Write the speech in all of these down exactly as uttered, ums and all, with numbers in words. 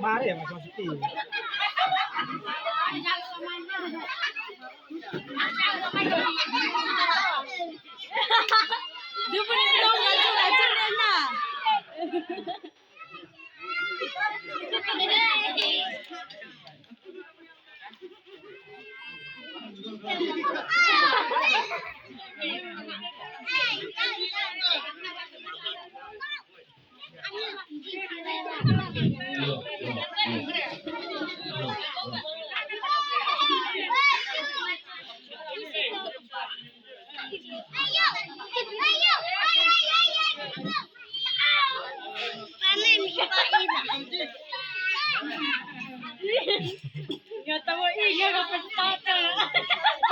Mare, masuk sini.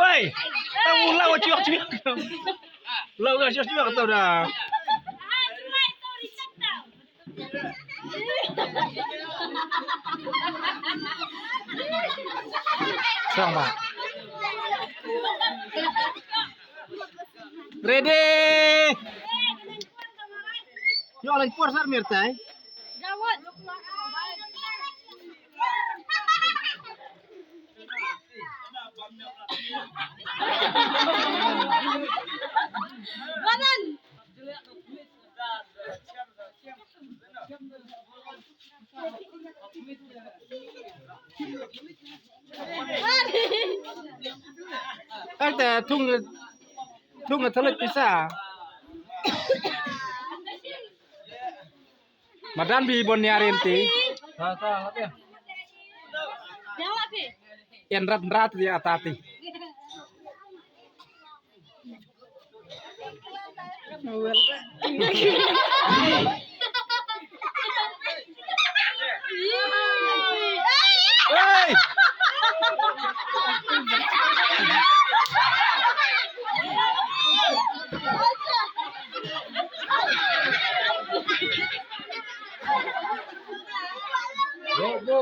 Oi, tahu lah, cuak, cuak. Lah, cuak, cuak, tahu dah. Song ba. Ready. Yo, lain por sar mirtai. Manan. Arte thung thung thalik pisa. Madan bi bon yarin ti. Yan rat rat di atati. Hey! Go, go.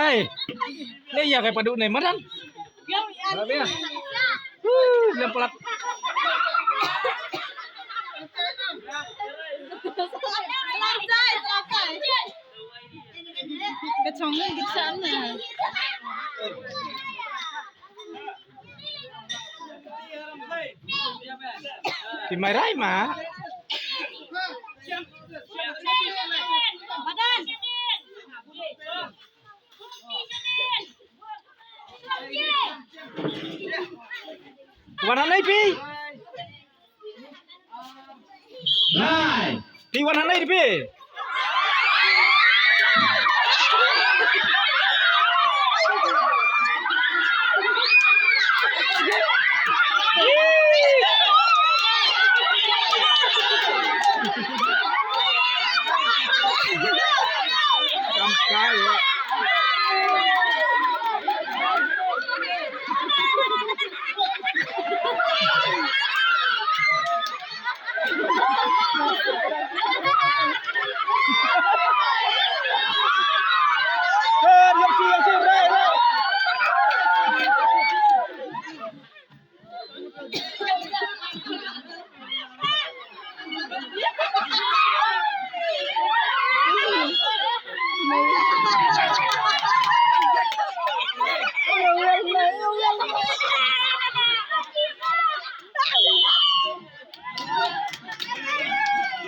Ai. Le ïa kai padu nai madan. Lem palat. Ka chong ngi ki chan ne. Ti mai rai ma. Wan hanai pi. Pi wan hanai pi.